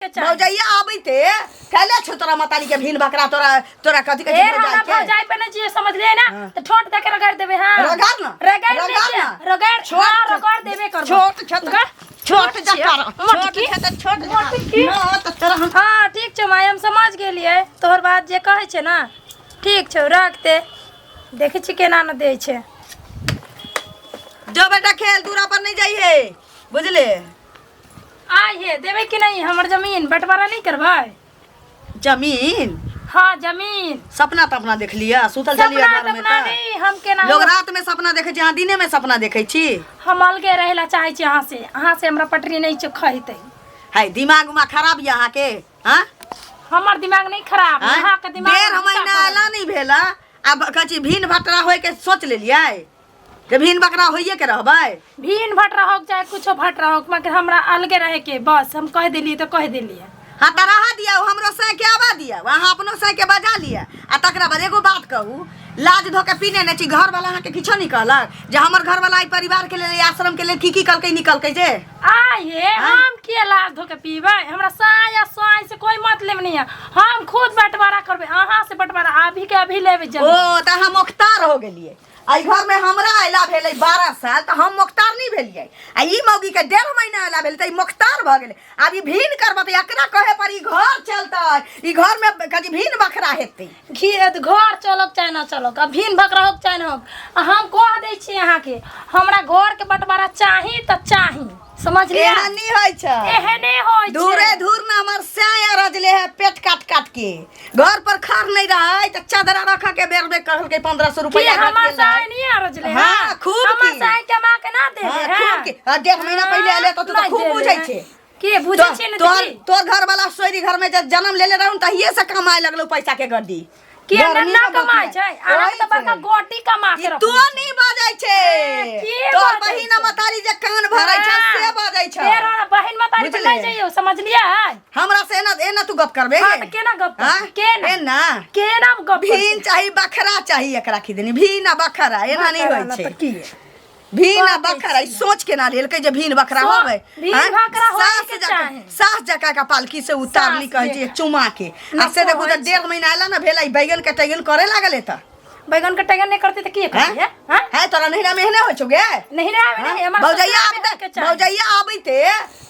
के चाही। भौजैया आबैते कैले छौ तोरा मतारी के भिन बकरा तोरा तोरा कथी कहै ए छै हमरा भौजाई के? भौजाई पे नहीं जियो समझलिए ना तो ठोट दे के रगड़ देबे हां रगड़ ना, रगड़ रगड़ दे ना। रगड़ छोट हां रगड़ देबे करबो छोट छत छोट जकर छोट मोटकी छत छोट मोटकी। ना त तोरा हम हाँ ठीक छौ माय हम समझ गेलियै तोहर बात जे कहै छै ना ठीक छौ रख दे देखै छी केना न दै छै जो बेटा खेल दूरा पर नहीं जाइए बुझले आइ हे देबै कि नहीं हमर जमीन बंटवारा नहीं करबै जमीन हाँ जमीन सपना तपना देख लिया सुतल चलिए सपना घर में तपना त नहीं हम केना लोग रात में सपना देखे छी अहाँ दिने में सपना देखे छी हम अलगे रहे ला चाहे छी अहाँ से अहाँ से हमरा पटरी नहीं चोखैतै है दिमाग उमाग खराब यऽ अहाँके हाँ हमर दिमाग नहीं खराब आँय? अहाँ के दिमाग डेढ़ महीना अयला नहीं भेला आब कहै छी भिन भटरा होय के सोच लेलियै जे भिन बकरा होइए के रहबै भीन भट रहो चाहे कुछो भट रहो मगर हमरा अलगे रहे के बस हम कह देलिए तो कह देलिए हाँ तऽ रहा दिया हमरो साँय के आवा दिया अहाँ अपनो साँय के बजा लिअ आ तकरा बाद एगो बात कहू लाज धो के पीने नहि छी घरवाला अहाँके किछो नहि कहलक जे हमर घरवाला एहि परिवार के लेल एहि आश्रम के लेल की की कलकै नहि कलकै जे आ ये हम के लाज धो के पीबै हमरा साय आ साय से कोई मतलब नहीं है हम खुद बंटवारा करबै अहाँ से बंटवारा अभी के अभी लेबै ओ जमीन तऽ अहाँ मोख्तार हो गेलियै एहि घरमे हमरा अयला भेलै 12 साल तऽ हम मोख्तार नहि भेलियै आ ई मौगीके डेढ़ महीना अयला भेलै तऽ ई मोख्तार भऽ गेलै आब ई भिन करबै तऽ एकरा कहे पर ई घर चलतै ई घरमे कथी भिन बखरा हेतै घी घर चलक चाहे ना चलक अब भीन भक रहोक चाहे ना होक आ हम कह दै छी अहाँके हमरा घर के बंटवारा चाही तऽ चाही समझलियै एहन नहि होइ छै एहने होइ छै धूरे धूर में हमर साया रजले है पेट काट काट के घर पर खार नहीं रहा है तो चादरा रखा के बेर में कहल के 1500 की रुपया घट हमर गेल साय है। नहीं अरजले हाँ, खूब हमर की। साय कमा के ना देले हाँ, है खूब की। हाँ, 1.5 महीना पहले आले तो तू तो नहीं खूब देले बुझै है। छे। की बुझै छियै ने तोहर की तोहर घर वाला सोरी घर में जब जन्म लेले रहूं तहिए से कमाए लगलो पैसा के गड्डी के गर्मी ना में कमाइ बतिया। छै अहाँ तऽ ओहि बड़का से। गोटी कमा के ई रखने तू छी। नहीं बाजै छै के तोहर बाजै बहिन छै? मतारी जे कान भरै छै से बाजै छै फेर हमरा बहिन मतारी पर बुझले? नहि जइयौ समझलियै हमरा से एना एना तू गप करबे हाँ, तऽ केना गप करबै? हाँ? केना? एना केना गप करबै? भीन चाही बखरा चाही एकरा खिदनी भीन आ बखरा एना नहीं बखरा होइ ना छै तऽ की? भीन आ कह दै बखरा ई सोच केना लेलकै जे भीन बखरा होबै भीन आँय? बखरा होबे सास के जकाँ चाही। सास जकाँ के पालकी से उतारली सास कहै छै जकाँ। चुमा के आ ना से देखू कहै तऽ 1.5 महीना आयला ने भेलै बैगन के टैगन करे लागल तऽ बैगन के टैगन नहीं करते तऽ की हैं? करतियै हाँ? है तोरा नहिरा में एहने होइ छौ गे नहीं रे आबे नहीं हमर भौजैया ससुराल में आबैते होइके चाही। भौजैया आबैते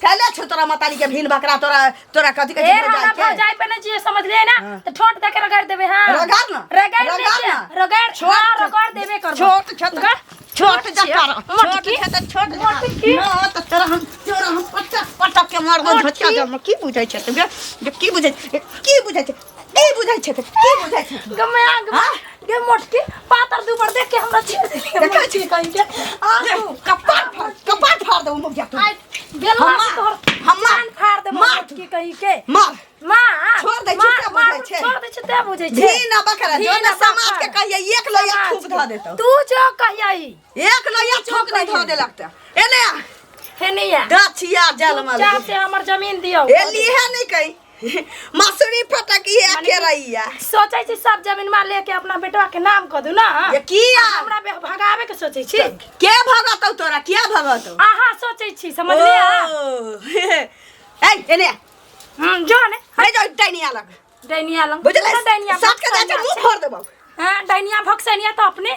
कैले छौ तोरा मतारी के भीन बकरा तोरा तोरा कथी कहै ए छै हमरा भौजाई के? भौजाई पे नहीं जियो समझलिए ना तो ठोट दे के रगड़ देबे हां रगड़ ना, रगड़ रगड़ दे ना। रगड़ छोट हां रगड़ देबे करबो छोट छत छोट जकर छोट मोटकी छत छोट मोटकी। ना त तोरा हम पटक पटक के मारबो झटका दे की बुझै छै तू गे जे की बुझै छै की बुझै छै की बुझै छै की बुझै छै गमे आग गे मोटकी पातर दुबर देख के हमरा छेड़ देली देखै छी। कहीं के आंसू कपार फाड़ कपार फाड़ देबो मुखिया तू आई बेलवा हम- से तोहर हम मार- जान फाड़ देबो मार। मोटकी कहीं के मार मार छोड़ दै छी, मार, से मार, बुझै छै। छोड़ दै छै ते बुझै छै भी ना बकरा जो भी ना ना समाज के बकरा। कहिए एक लोया समाज थूक के। धऽ देतौ तू जो कहियई एक लोया थूक नहीं धऽ देलक तऽ एने आ हे नहीं आ गाछिया जलमल चुपचाप से हमर जमीन दियौ ए लीहे नहीं कही मसूरी फटकी है माने कि- केरैया सोचै छी सब जमीन मा लेके अपना बेटवा के नाम कऽ दू ना ये किया? आ हमरा भगावे के सोचै छी के भगतौ तोरा किया भगतौ अहाँ सोचै छी समझलियै ओ, ए एने आ। जो ने नहीं जाओ डाइनिया लग डैनिया लंग बुझले डैनिया साथ के जाके मुंह फोड़ देबौ हां डैनिया भक्सनिया तो अपने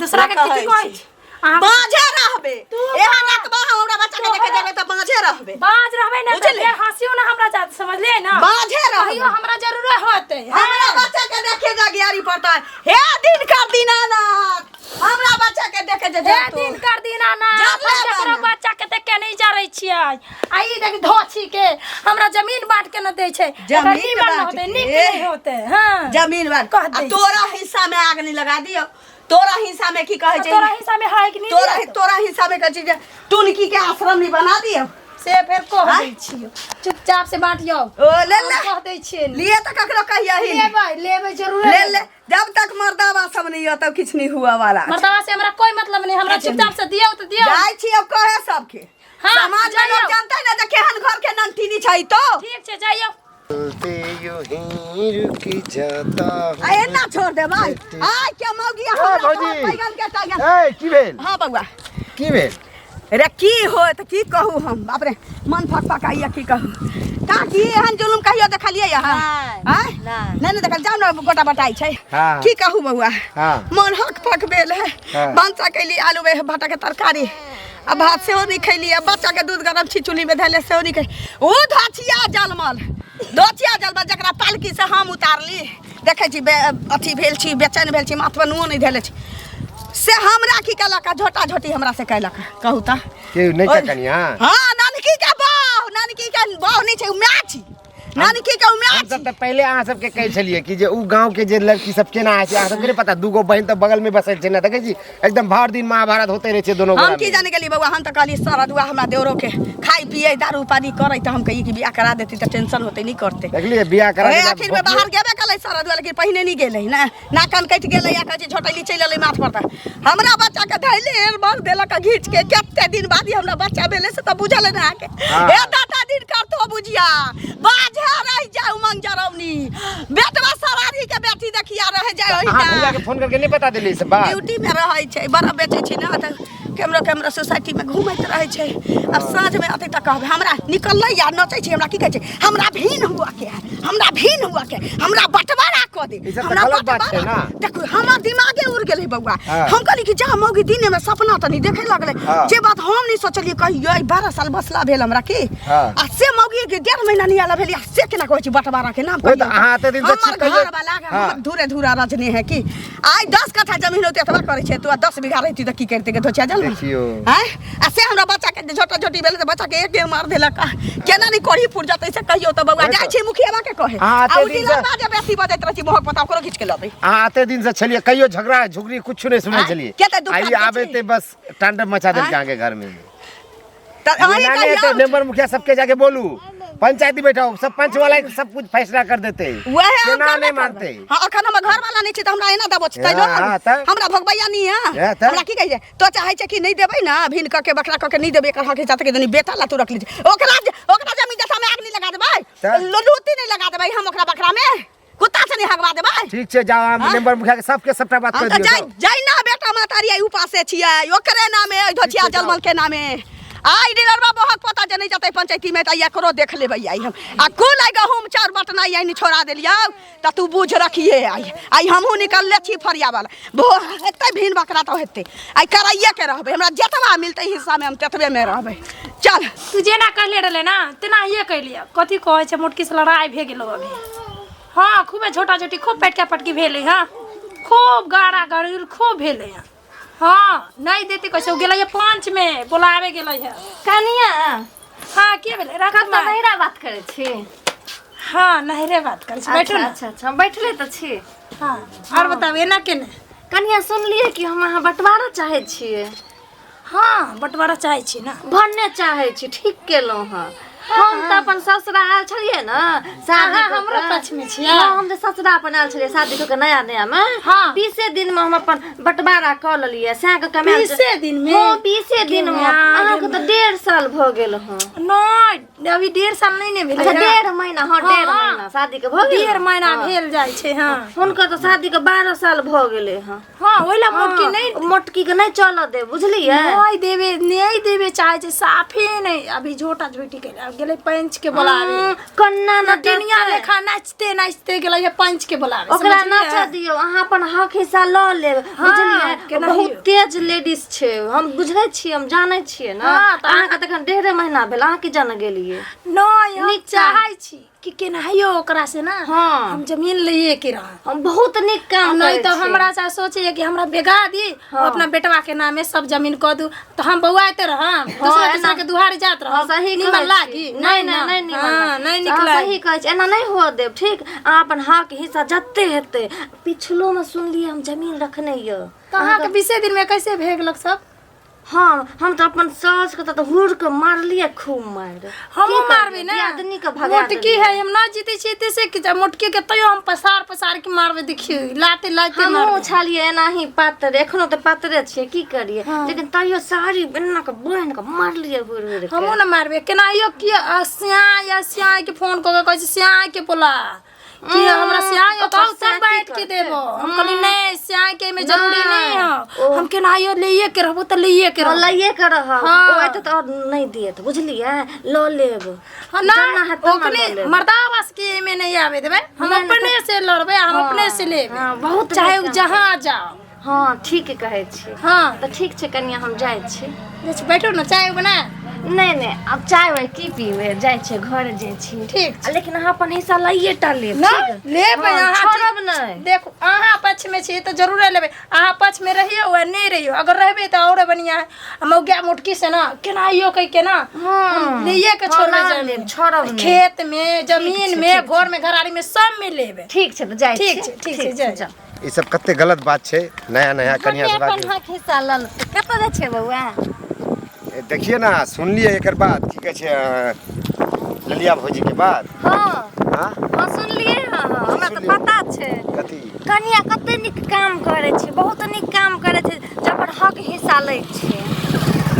दूसरा के ना किछु कहै कहै छी। छी अहाँ बाझे रहबे तू एहन बाज। अतबा हमरा बच्चा के देखे जेबै तऽ बाझे रहबे बाज रहबै ना तऽ बुझले? फेर हँसियो ना हमरा जात समझलियै ना बाझे रहबै कहियो हमरा जरूर होतै हमरा बच्चा के देखे जगियारी पड़ता हे दिन कर दीनानाथ हमरा बच्चा के देखे जे हे जब तू दिन कर दिना ना जब अपन ले केकरो बना। बच्चा के देख के नहीं जरै छियै आ ई देख धोछी के हमरा जमीन बांट के न दै छै जमीन एकर नीमन बांट होतै के? नीक नहीं होतै हां जमीन बांट कह आ दै तोरा हिस्सा में आग नहीं लगा दियो तोरा हिस्सा में की कहै छै तोरा हिस्सा में है कि नहीं तोरा दियौ? तोरा हिस्सा में कहै छै जे टुनकी के आश्रम नहीं बना दियो से फेर कह आँय? दै छियै चुपचाप से बांटियौ ओ ले ले कह दै छियै लिए तो ककरो कहिया ही नहीं। लेबै लेबै जरूर ले ले जब तक मर्दावा सब नहीं हो तब किछ नहीं हुआ वाला मर्दावा से हमरा कोई मतलब नहीं हमरा चुपचाप से दियौ तऽ दियौ जाइ छी अब कहे सबके हाँ, समाज में जाइयौ। लोग जानते ना जे केहन घर के ननटीनी छै तो ठीक छै जाइयौ चलते यूं ही रुक जाता आ एना छोड़ देबै आइ के मौगी हमरा भौजी। तोहर बैगन के टांगल ए की भेल हाँ बउआ की भेल रे की हो तऽ की कहू हम बाप रे मन फकफकाइया की कहू काकी एहन जुलुम कहियो देखलियै अहाँ नहि, आँय? नहि। नहि नहि देखल जाउ ने गोटा बटाइ छै हाँ। की कहू बौआ हाँ। मन हक पक भेल है हाँ। भनसा कैली आलू में भाटा के तरकारी आ भात सेहो नहि खैली आ बच्चा के दूध गरम छी चूल्ही में धैले सेहो नहि खैली ओ धोचिया जलमल धोचिया जलमल जकरा पालकी से हम उतारली देखै छी अथी भेल छी बेचैन भेल छी माथ पर नुओ नहि धैले छी से हमरा की केलक आ झोटा झोटी हमरा से केलक कहू तऽ के नहि छै कनिया हाँ नानकी के बाह नानकी के बाह नहि छै उ माय छी नानकी के उ माय हम सब तऽ पहिले अहाँ सबके कहै छलियै कि जे उ गाँव के जे लड़की सब केना होइ छै अहाँ सबके नहि पता दूगो बहिन तऽ बगल में बसल छै ने देखै छी एकदम भर दिन महाभारत होते रहै छै दोनो हम गोरा की में। जाने गेली बौआ हम तऽ कहली सरदुआ हमरा देवरो के खाइ पिए दारू पानी करै तऽ हम कहिए कि बियाह करा देती तऽ टेंशन होतै नहि करतै देखलियै बियाह करा ए देला, आखिर में बाहर गेबे कलै सरदुआ लेकिन पहिने नहि गेलै ने नाकन कटि गेलै या कहै छै झोटैली चलि एलै माथ पर तऽ हमरा बच्चा के धैले एल मार देलक आ घीच के कते दिन बाद ही हमरा बच्चा भेलै से तऽ बुझल ने अहाँके हाँ। हे दादा दिन करतो बुझिया बाझे रहि जाय उमंग जरौनी बेटवा सरारी के बेटी देखिया रह जाय अहाँ भैया ओहिना के फोन करके नहीं बता देली ई सब बात ड्यूटी में रहै छै बड़ा बेचै छै ने तऽ केमरो केमरो सोसाइटी में घूमैत रहै छै आब साँझ में अतै तऽ कहबै हमरा निकललै या नचै छै हमरा की कहै छै हमरा भीन हुआ के है हमरा भीन हुआ के हमरा बंटवारा कऽ दे ई सब तऽ हमरा गलत बात छै बंटवारा ना। देखू हमर दिमागे उड़ गेलै बौआ हाँ। हम कहली कि जा मौगी दिने में सपना तऽ नहीं देखे लगलै हाँ। जे बात हम नहीं सोचलियै कहियो आई 12 साल बसला भेल हमरा की हाँ। आ से मौगी के डेढ़ महीना नहीं आला भेल आ से केना कहै छी बंटवारा के नाम ओए तऽ कहियो। अहाँ एते दिन से हमर छी कहियो- घर वाला के हाँ। हमर धूरे धूरा रजनी है की आइ 10 कट्ठा जमीन होते एतबा करै छै तू आ 10 बीघा रहती तऽ की करते के धोचिया जल देखियौ। आँय आ से हमरा बच्चा के झोटा झोटी भेलै तऽ बच्चा के एक एक मार देलक आ केना नहीं कोढ़ी फुट जतै से कहियो तऽ बौआ ओए जाइ तऽ। छी मुखियाबा के कहे अहाँ आ एते उ दिन डीलर से- बाजे बेसी बजैत रहै छी मोहक पता ओकरो घीच के लबै अहाँ एते दिन से छलियै कहियो झगड़ा झुगड़ी कुछ नहीं सुनै आँय? छलियै के तऽ दुकान आइ के आबे छी? ते बस तांडव मचा देलकै आँय? अहाँके घर में तऽ अहीं ना नहीं कहियौ तो मेंबर मुखिया सबके जाके बोलू पंचायती बैठाओ सब पंच वाला सब कुछ फैसला कर देते वएह हम केना करबे नहीं करबै। मानते हाँ अखन हमर घर वाला नहीं छै तऽ हमरा एना दबोचतै हाँ, हाँ, तऽ? हमरा भगबैया नहीं है हाँ, तऽ? हमरा की कहै छै तो चाहै छै कि नहीं देबै ना भिन कऽ के बकरा कऽ के नहीं देबै एकर हक हिसाब के दुनी बेटा ला तू रख लीजिए ओकरा ओकरा जमीन जथा में आग नहीं लगा देबै तऽ? लूटी नहीं लगा देबै हम ओकरा बकरा में कुत्ता से नहीं हगवा देबै ठीक छै जाओ हम हाँ? मेंबर मुखिया के सबके सबटा बात हम कर तऽ दियौ जाय जाओ। जाय ना बेटा मातारी आई उपासे छियै ओकरे नामे ओहि धोचिया जलमल के नामे आई डीलरबा बहक पता जे नहीं जतै पंचायती में तऽ एकरो देख लेबै आई हम आ कुल आई गहूम चाउर बटनाइ आई छोड़ा देलियौ तऽ तू बुझ रखिए आई आई हमहूँ निकलले छी फरिया वाला भो हेतै भिन बकरा तऽ हेतै आई कराइए के रहबै हमरा जतबा मिलतै हिस्सा में हम ततबे में रहबै चल तू जेना कहले रहले ना तेनाहिए कैलियै कथी कहै छै मोटकी से लड़ाइ भए गेलो अभी हाँ खूबे झोटा झोटी खूब पटका पटकी भेलै हँ खूब गाड़ा गाड़ी खूब भेलै हँ हाँ नहीं देते कैसे ओ गेलै पंच में बोलावे गेलै हँ कनिया हाँ के भेलै राखू कतऽ माय। नैहरा बात करै छी हाँ नहरे बात करै छी बैठू अच्छा ना अच्छा अच्छा बैठले तऽ छी हाँ और बताबू एना केने कनिया सुनलियै कि हम अहाँ बँटवारा चाहै छियै हाँ बँटवारा चाहै छी ना भन्ने चाहै छी ठीक केलहुँ हँ हम तऽ अपन ससुरा आयल छलियै ने शादी अहाँ कऽ हमरो कऽ। पक्ष में छियै? हँ, हम जे ससुरा अपन आयल छलियै शादी कऽ के नया नया मे हाँ। बीसे दिन मे हम अपन बँटवारा कऽ लेलियै सएह के कमायल बीसे दिन मे? हँ बीसे दिन मे गे माय, अहाँके तऽ 1.5 साल भऽ गेल हँ नहीं अभी 1.5 साल नहीं ने भेलै अच्छा हँ। 1.5 महीना हँ 1.5 हाँ। महीना शादी के भऽ गेल 1.5 महीना हँ। भेल जाइ छै हाँ हुनकर तऽ शादी के 12 साल भऽ गेलै हँ हाँ ओहि ला मोटकी नहीं मोटकी के नहि चलऽ देब बुझलियै नहीं देवे नहीं देवे चाहे छै साफे नहीं अभी झोटा झोटी के गेलै पंच के बोलावे कन्ना न टिनिया डरतै। लेखा नाचते नाचते गेलै हे पंच के बोलावे ओकरा समझलियै? नचा दियौ अहाँ अपन हक हिस्सा लऽ लेब हाँ, बुझलियै केनाहियो। बहुत तेज लेडीज छै हम बुझै छियै हम जानै छियै ने हाँ, तऽ अहाँके तऽ एखन 1.5 महीना भेल अहाँ की जाने गेलियै नहीं हम नीक काम। चाहै छी कि केनाहियो ओकरा से ना हाँ। हम जमीन लइए के रहब हम बहुत नीक काम नहीं करै तो छी। हमरा से सोचे कि हमरा बेगा दी हाँ। अपना बेटवा के नामे सब जमीन कऽ दू तो हम बौआते रहम दूसरा एना- दूसरा के दुहारी जात हाँ, रहम सही निमन कहै छी। लागी नहीं नहीं नहीं निमन हाँ, लागी। नहीं निक अहाँ लागी सही कहै छी एना नहीं हुअ देब ठीक अहाँ अपन हक हिस्सा जते हेतै पिछलो में सुनलियै हम जमीन रखने यऽ तो अहाँके बीसे दिन में कैसे भे गेलक सब हाँ हम तऽ अपन सास के तऽ हुर के मारलियै खूब मारि हमहूँ मारबै ने आदमी के भगा मोटकी देलियै। है हम ना जीते छियै ते से कि मोटकी के तैयो हम पसार पसार के मारबै देखियौ लाते लाते हमहूँ मारबै छलियै एनाही पातरे एखनो तऽ पातरे छियै की करियै लेकिन तैयो साड़ी एना के बान्हि के मारलियै हुर हुर के हमहूँ ने मारबै केनाहियो कि स्याय या स्याय के फोन कऽ के कहै छै स्याय के बोला कि हमरा स्याय ओकर बताओ स्याय सब की बांट के करतै? देबो। हम कहली नहीं, स्याय के में जरूरी नहीं ओ। है, हम केनाहियो लइए के रहबो त लइए के रहबो। लइए के रहब। हाँ। ओ एते तऽ और नहि देत, बुझलियै? लऽ लेब। हाँ, ना जेना हैत तेना ओकने लऽ लेब। मर्दावास के में नहीं आवे देबै, हम नहि, नहि, अपने से लड़बै, हम अपने से लेबै। हाँ, बहुत चाहे नीक। जहाँ जाओ। हँ, ठीक कहै छी। हाँ। तऽ ठीक छै कनिया, हम जाइ छी। जाइ छी, बैठो ने, चाय बना। नहि नहि, आब चाय वाय की पीबै, जाइ छियै, घर जाइ छी। ठीक छै। आ लेकिन अहाँ अपन हिस्सा लइए टा लेब। ना ठीक? लेबै। हाँ, अहाँ छोड़ब नहि। देखू, अहाँ पक्ष में छी तऽ जरूरे लेबै। अहाँ पक्ष में रहियो वा नहि रहियो, अगर रहबै तऽ और बढ़िया है। आ मौगिया मोटकी से ना केनाहियो कहि के ना हम लइए के हाँ, छोड़बै ना जमीन। लेब, छोड़ब नहि। खेत में, जमीन छै, में, ठीक घर में, घरारी में, सब में लेबै। ठीक छै, तऽ जाइ ठीक छी। छै, ठीक छै, जाइ। जाउ। ई सब कते गलत बात छै, नया नया कनिया से अपन बात। हक हिस्सा लऽ लेतै। कतऽ जाइ छै बौआ? देखिए ना, सुनलिए एकर बात, की कहै छै, ललिया भौजी के बात? हँ। हाँ। हँ, सुनलियै। हँ हँ, हमरा तऽ सुनलियै। पता छै। कथी? कनिया कते नीक काम करै छै, बहुत नीक काम करै छै जे अपन हक हिस्सा लै छै।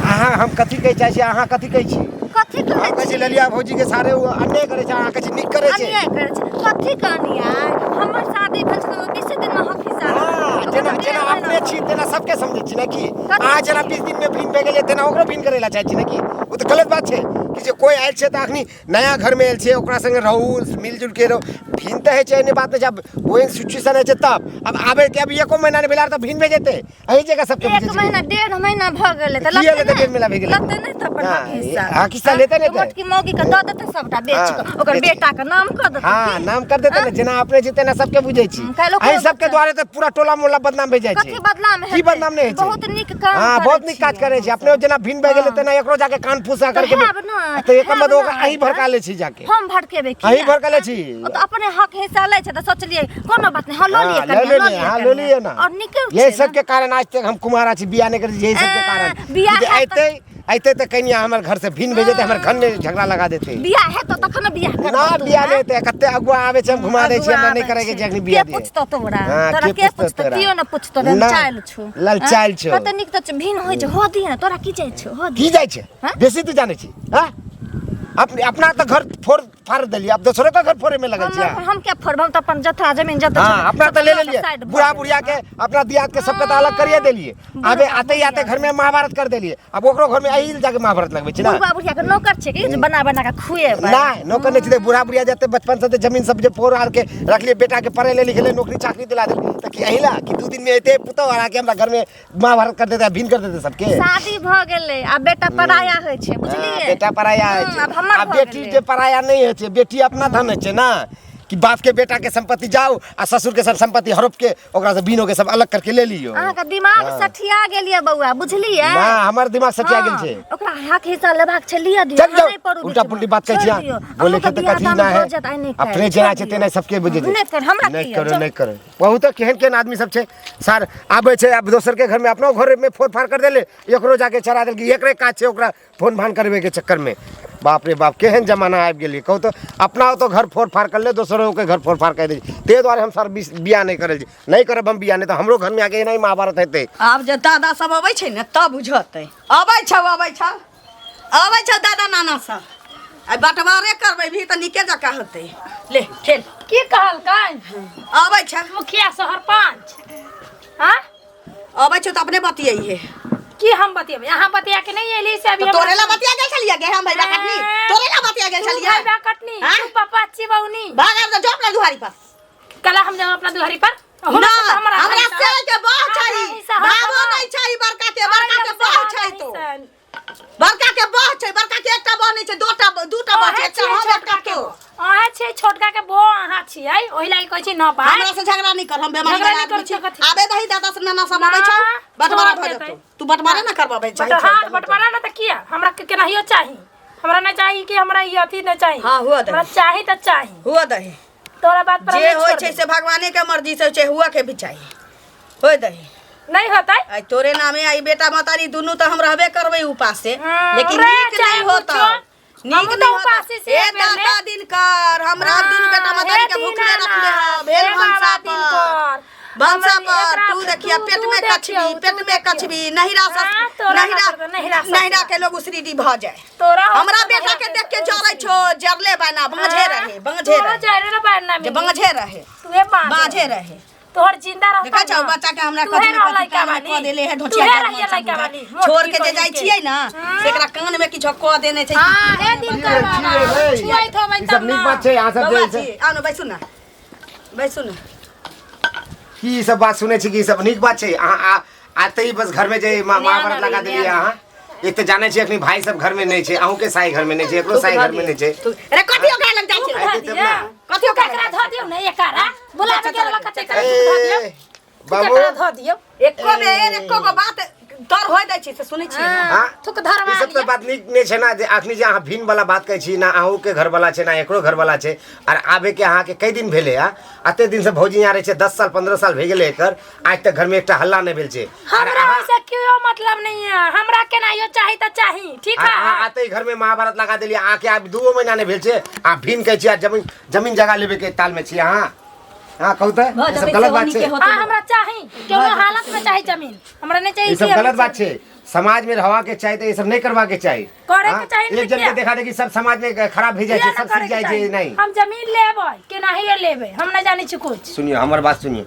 अहाँ, हम कथी कहै चाहै छी, अहाँ कथी कहै छी? कथी कहै हम कहै छी छी? ललिया भौजी के सारे ओ अन्याय करै छै, अहाँ कहै छी नीक करै छै। अन्याय करै छै? कथी के अन्याय? हमर शादी भेल छै तऽ 20 दिनमे हक हिस्सा हाँ, ओकर जेना तऽ जेना 1.5 महीना अपने छी तेना सबके समझै छी ने की? कथी अहाँ जेना छी? 20 दिन में भिन भए गेलियै, तेना ओकरो भिन करै लए चाहै छी ने की? ओ तऽ गलत बात छै कि जे कोइ आयल छै तऽ अखनी नया घर में आयल छै, ओकरा संगे रहू, मिलजुल के रहू। भिन तऽ होइ छै, एहने बात नहि छै। आब ओहन सिचुएशन होइ छै तब आब आबै के अभी एको महीना नहि भेलै तऽ भिन भए जेतै एहि जगह सबके। एक बुझै छी। महीना 1.5 महीना भऽ गेलै तऽ की लगतै भेलै तऽ 1.5 महीना भए गेलै? लगतै नहि तऽ अपन हाँ, हक हिस्सा? हक हिस्सा लेतै नहि तऽ? मोटकी मौगी के दऽ देतै सबटा बेच हाँ, कऽ, ओकर बेच के। बेटा के नाम कऽ देतै। हाँ, की? नाम कर देते ने। जेना अपने छी तेना सबके बुझै छी। काल्हि ओकरो एहि सबके बच्चा- द्वारे तऽ पूरा टोला मोहल्ला बदनाम भए जाइ छै। कथी बदनाम की हेतै? बदनाम नहि होइ छै? बहुत नीक काम हाँ, करै बहुत नीक काज छियै करै छी। अपने जेना भिन भए गेलै तेना एकरो जाके कान फूसा तऽ करके हैब ने, तऽ एकर हैब मतलब ओकरा ने। अहीं भड़का लै छी जाके। हम भड़केबै की? अहीं भड़का लै छी। ओ तऽ अपने हक हिस्सा लै छै तऽ सोचलियै कोनो बात नहि, हँ, लऽ हाँ, लिअ ले कनिया, ले लऽ लिअ, लिअ हाँ, लऽ कनिया। लिअ ना। और नीके यही छै सब के कारण आज तक हम कुमारा छी, बियाह नहि करै छी, यही सब के कारण। बियाह कि जे हैत तऽ- अयतै अयतै तऽ कनिया हमर घर से भिन भए जेतै, हमर घर में झगड़ा लगा देतै। बियाह हेतौ तखन ने बियाह करबौ ना तू, बियाह हाँ? नहि हेतै। कते अगुआ आबै छै, हम घुमा दै छियै, हमरा नहि करै के छै अखनी बियाह के दियै। पुछतौ तोरा? हाँ, तोरा के पुछतौ? तोरा? कियो ने पुछतौ। ना, ललचायल छौ। ललचायल छौ। कते नीक तऽ भिन होइ छै, हो दिहे ने, तोरा की जाइ छौ? हो की दिहे। जाइ छै? हाँ? बेसी तू जानै छी? हाँ, अपने अपना तऽ घर फोड़ फाड़ देलियै, अब दोसरो के घर फोड़े में लगल छियै। हम क्या फोड़ब? हम तऽ अपन जथा जमीन जतऽ हाँ, छलै, अपना सब तऽ ले लऽ कऽ लेलियै, साइड भऽ बूढ़ा गेलै। बुढ़िया के, अपना दियाद के सबके तऽ अलग करिए देलियै। आबे आते ही आते घर में महाभारत कर देलियै, अब ओकरो घर में एही जाके महाभारत लगबै छी ना। बुढ़बा बुढ़िया के नौकर छै कि जे बना बना के खुएबै? ना, नौकर नहीं छै। बूढ़ा बुढ़िया जते बचपन से जमीन सब जे फोड़ आर के रखलियै, बेटा के पढ़े ले लिखे ले, नौकरी चाकरी दिला देलियै, तऽ की एही ला कि 2 दिन में एते पुतोह और आके हमरा घर में महाभारत कर देते, भिन कर देते सबके? शादी भऽ गेलै, आब बेटा पराया होइ छै, बुझलियै? हाँ, बेटा पराया होइ छै। आब हमर आ भऽ बेटी गेलै। जे पराया नहि होइ छै, बेटी अपना धन होइ छै ना, कि बाप के बेटा के संपत्ति जाओ आ ससुर के सब संपत्ति हड़प के ओकरा से बीनो के सब अलग करके ले लियो। अहाँके दिमाग सठिया गेल ये बौआ, बुझलियै? ना, हमर दिमाग सठिया गेल हाँ, छै। ओकरा हक हिस्सा लेबाक छै, लिअ दियौ। चल अहाँ जाओ, नहि पड़ू उल्टा बीचमे। पुल्टी बात कहै छोड़ि छी अहाँ। दियौ। बोले के अहूँके तऽ बियाह कथी दान ना भऽ है। जायत, आइ नहि काल्हि। अपने जेना छोड़ि छै दियौ। तेना सबके बुझै छै। नहि कर, हमरा नहि की करो, यऽ? नहि करो। बहुत केहन केहन आदमी सब छै सर, आबै छै आब दोसर के घर में, अपनो घर में फोड़ फाड़ कर देले, एकरो जाके चढ़ा देलकै। एकरे काज छै ओकरा फोन फान करबे के चक्कर में। बाप रे बाप, केहन जमाना आबि गेलै। कहू तऽ, अपना तो घर फोड़ फाड़ कर ले, दोसरो के घर फोड़ फाड़ कर दै। ताहि दुआरे हम सर बियाह नहि करै छी, नहि करब हम बियाह, नहि तऽ हमरो घर में आके एनाही महाभारत हेतै। आब जे दादा सब अबै छै ने तब बुझतै। अबै छौ, अबै छौ, अबै छौ दादा नाना सब। आइ बँटवारे करबै भी तऽ नीके जकाँ होतै। ले खेल। की कहलकै? अबै छै। मुखिया सरपंच, हाँ? अबै छौ तऽ अपने बतियैहे। की हम बतियेबै? अहाँ बतिया के नहीं एली से अभी तऽ तोरे ला बतिया गेल छलियै गे हम? भैया कटनी, तोरे ला बतिया गेल तू छलियै? भैया कटनी। हाँ? तू पापा अच्छी बहुनी। भाग आब, जो अपना दुआरी पर। कल हम जाओ अपना दुहरी पर? ना, हमरा से तो हमरा हमरा हिस्सा- से के बह हमरा छै। हिस्सा हम भावो करब। नहि छै बड़का के, बड़का के बह छै तो। हिस्सा। बड़का के बह छै, बड़का के एकटा बह नहि छै, दोटा दूटा बह छै, अहाँ एकटा छियै हम, छोटका एकटा के तो। बो। अहाँ छियै छोटका के बो, अहाँ छियै, ओहि लागि कहै छी न भाय। हमरा से झगड़ा नहीं कर, हम बेमारी झगड़ा वाला नहि आदमी करू छी। तऽ कथी? आबे दही, दादा से नाना सब आबै छौ, ना, बंटवारा छोड़ भऽ देतै। जेतौ। तू बंटवारा ना करबाबै चाहै बट छै हाँ तऽ बंटवारा ना तऽ किया हमरा के केनाहियो चाही। हमरा नहि चाही कि हमरा ई अथी नहि चाही। हाँ, हुअ दही। हमरा चाही तऽ चाही। हुअ दही। तोरा बात पर हम जे नहि होइ छोड़ छै देबै। से भगवाने के मर्जी से होइ छै, हुअ के भी चाही, होय दही। नहि होतै। आइ तोरे नामे आई बेटा महतारी दुनू तऽ हम रहबे करबै उपास से, हाँ, लेकिन रे, नीक चाहे नहीं होता, कुछो। नीक हमहूँ नहीं तऽ होता। उपासे छियै हे बेर में। दाता दिनकर, हमरा दुनू बेटा महतारी के हे भूखले रखले दीनानाथ, ह भेल हे बाबा भनसा पर। दिनकर। भनसा हमरा पर एकरा तू देखिया तू- पेट तू में देखियौ, कछबी तू पेट में देखियौ। कछबी नहिरा हाँ, सस तोरा नहिरा हाथ पर नहिरा ससुरा। नहिरा के लोग उसरीडी भ जाए तोरा हो हमरा तो बेटा नहिरा के देख के जरै उसरी। छो जरले बना बांझे रहे बांझे तोरो रहे जरे ना बांझ जे बांझे रहे तुहे बांझे बांझे रहे तोहर जिंदा रहता देखा छौ बच्चा के हमरा तुहे कथी रह कथी लइका कान में बानी। कऽ देले है ढोचिया तुहे जरमन रहिए सब लइका बुझा। बानी, छोड़ मोटकी के जे बहिन जाइ के। छियै ना से एकरा कान में किछो कऽ देने छै हाँ, हे दिन की रे, की रे, हे? छुआइत होबै ई तब सब नीक ना। बात छै अहाँ सब बौआ जे जी आउ ने बैसू ने बैसू ने की ई सब बात सुनै छी कि ई सब नीक बात छै अहाँ आते ही बस घर में जे महाभारत लगा देलियै अहाँ एक तऽ जानै छी अखनी भाई सब घर में नहि छै अहूँ के साई घर में नहि छै एकरो साई घर में नहि छै अरे कथी ओकरा लग जाइ छै आइ तब ना। कथी ओकरा एकरा धऽ दियौ ने एकरा बुलाबे के वाला कते एकरा धऽ दियौ ए, बाबू एकरा धऽ दियौ एको बेर एको गो बात तर होय दै छै से सुनै छियै ने हाँ? थुक धरवा ई सब तऽ लिअ। बात नीक नहि छै ना जे अखनी जे अहाँ भिन वाला बात कहै छी ना अहूँ के घर वाला छै ना एकरो घर वाला छै आर आबे के अहाँके कई दिन भेलै आ अते दिन से भौजी यहाँ रहै छै 10 साल 15 साल भए गेलै एकर आज तक घर में एकटा हल्ला नहि भेल छै आर हमरा अहाँ ओइसे केओ मतलब नहीं है हमरा केनाहियो चाही तऽ चाही ठीक आर है अहाँ आते ही घर में महाभारत लगा देलियै अहाँके आब दूओ महीना नहि भेल छै अहाँ भिन कहै छी आ जमीन जमीन जगह लेबे के ताल में छी अहाँ हाँ कहू तऽ भऽ ई सब जेतै गलत सेहो बात छै नीके होतै। हाँ हमरा चाही केनो हालत में चाही जमीन हमरा नहीं चाहिए ई सब कि गलत बात छै समाज में रहवा के चाही तऽ ई सब नहीं करवा के चाही करे के हाँ? चाही नहीं एक जन के किया? देखा देखी सब समाज में खराब भी जाइ किया छै ना सब करे सीख के जाइ छै चाही? नहीं हम जमीन लेबै केनाहिए लेबै हम नहीं जानै छी कुछ सुनियो हमर बात सुनियो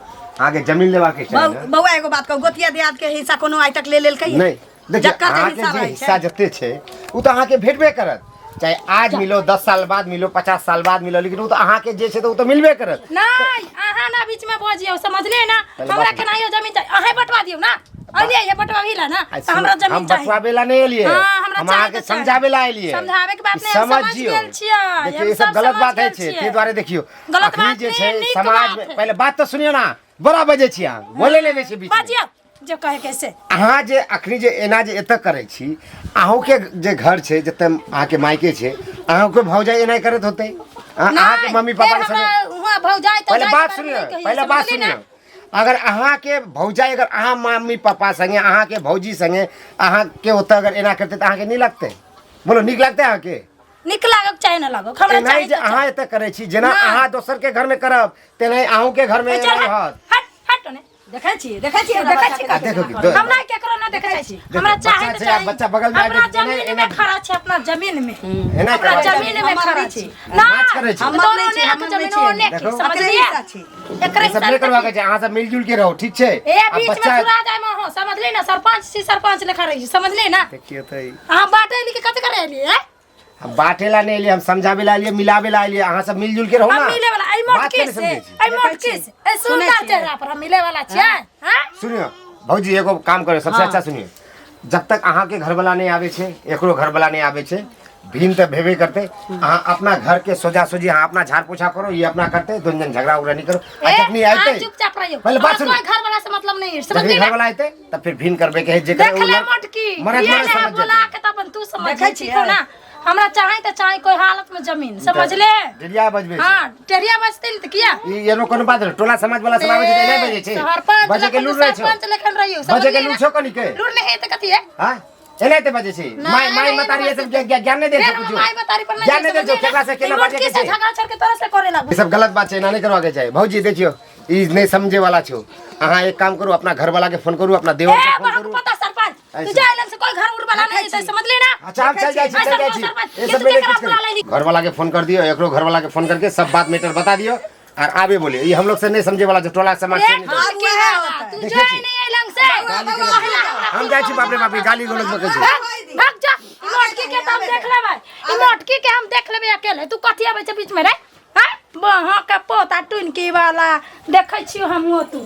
आगे जमीन लेवा के चाही ना? बौआ एगो बात कहू गोतिया दियाद के हिस्सा कोनो आइ तक ले लेलकै नहीं देखिए जकर जे अहाँके हिस्सा जे रहै हिस्सा छै जते छै ओ तऽ अहाँके भेटबे करत चाहे आज मिलो 10 साल बाद मिलो 50 साल बाद मिलो लेकिन ओ तऽ अहाँके जे छै तऽ ओ तऽ मिलबे करत नहीं अहाँ ना बीच में बजियौ समझलिए ना पहले हमरा बात- केनाहियो जमीन चाही अहें बंटवा दियौ ना अलिए ये बंटवा भी ला ना आ तऽ हमरा सुनो, जमीन हम चाही बतवाबे ला नहीं एलिए हाँ, हमरा हम चाही अहाँके तऽ चाही। समझाबे ला एलिए समझाबे के बात नहीं, हम समझ समझियौ। गेल छियै, देखियौ हम ई सब सब गलत समझ बात है गेल छै छियै। ताहि दुआरे देखियौ गलत अखनी बात जे नहीं, छै नीक समाज बात में है। पहले बात तऽ सुनियौ ना बड़ा बजै छी अहाँ बोले नहि दै छी बीच में। बजियौ जो कहे कैसे अहाँ जे अखनी जे एना जे एतऽ करै छी अहूँके जे घर छै जतऽ अहाँके मायके छै अहूँके भौजाइ एना करैत होतै अहाँके मम्मी पापा के संगे वहाँ भौजाइ तऽ पहले बात सुनियो पहले बात सुनियो अगर अहाँके भौजाइ अगर अहाँ मम्मी पापा संगे अहाँके भौजी संगे अहाँके ओतऽ अगर एना करतै तऽ अहाँके नीक लगतै बोलो नीक लगतै अहाँके नीक लागक चाहे ना लागक हमरा एनाही चाही जे तऽ अहाँ एतऽ करै छी जेना नहि। अहाँ दोसरके घरमे करब तेनाही अहूँके घरमे चाही। चल एनाही हट होत हट हट ओने देखै छी देखै छी हमरा देखै बच्चा छी के आ देखो कि हमरा केकरो ना देखै छी देखो, हमरा बच्चा चाहे तऽ छै, चाही बच्चा बगल में आबि अपना के एना- जमीन में एना- खड़ा छै अपना जमीन में एना अपना करबाक जमीन में हमर खड़ा नहि छी छी। ना नाच करै छी। हमर दोनो नहि छी, ने हमर जमीन नहि छी। ओने के देखो। एकरे समझलिए हिस्सा छी एकरे ई सब नहि करबाक छै अहाँ सब मिलजुल के रहू ठीक छै ए आ बीच में बच्चा सुरा जाय में हो समझली ना सरपंच छी सरपंच लेखा रही छी, समझली ना देखियौ तऽ ई- अहाँ बाटे लिखे कथि करे एलिए हैं? हम बाटे ला नहीं एलियै हम समझाबे ला एलियै मिलाबे ला एलियै अहाँ सब मिलजुल के रहू हम ना मिले वाला एहि बात मोटकी के नहि से समझै छी एहि मोटकी से एहि सुंदर छियै। चेहरा पर हम मिले वाला छियै हैं सुनियो भौजी एगो काम करो सबसे अच्छा सुनियो जब तक अहाँ के घर वाला नहीं आवे छै एकरो घर वाला नहीं आवे छै भीन तऽ भेबे करते अहाँ अपना घर के सोजा सोजी अहाँ अपना झाड़ पोछा करो ये अपना करते दोन जन झगड़ा उगड़ा नहीं करो आ ए, जखनी अहाँ आते चुपचाप रहियो पहले बात हमरा सुनो कोई घर वाला से मतलब नहीं है जखनी समझली घर ना वाला आते तब फिर भीन करबे के है जेकर देख उ ले लड़- मोटकी मरद ये मरद ले समझ बोला जेतै के तब तू समझ देखै ठीक छियै। हो ना हमरा चाहे त चाहे कोई हालत में जमीन समझ ले डिरिया बजबै छै। हाँ टेरिया बजते ने त किया ई एनो कोनो बात नहीं टोला समाज वाला सब आबै छै तऽ नहि बजै छै सरपंच बजै के लखन लूर रहै छौ सरपंच लखन रहियो बजै के लूर छौ कनी के लूर नहीं है त कथी है हाँ एनाहिते बजै छै माय माय मतारी ये सब ज्ञान नहीं दे फेर छौ हम कुछो माय बतारी पर नहीं ज्ञान नहीं दे छौ केकरा से केना बाजै के से छै झगड़ा छोड़ के तोरा से करे लागू ई सब गलत बात छै एना नहीं करवा के चाही भौजी देखियो ई नहीं समझे वाला छौ अहाँ एक काम करू अपना घर वाला के फोन करू अपना देवर ए के फोन बहक करू पता सरपंच तू ऐसे। जा एलन से कोई घर उर वाला नहीं है समझ ले ना अच्छा हम चल जाइ छी चल जाइ छी सरपंच, ये ये सब तू मेरे केकरा कुछ बुला लेली? घर वाला के फोन कर दियो एकरो घर वाला के फोन करके सब बात मैटर बता दियो और आबे बोले ये हम लोग से नहीं समझे वाला जो टोला समाज से ए नहीं टोल के वएह वाला, होता तू देखै जा छी। नहीं एलन से गाली गलौज हम जाइ छी बाप रे बाप रे गाली गलौज बकै छै भाग भाग जा ई मोटकी के त हम देख लेबै ई मोटकी के हम देख लेबै अकेले तू कथी आबै छै बीच में रे हां बहा के पोता टुनकी वाला देखै छियो हमहूँ तू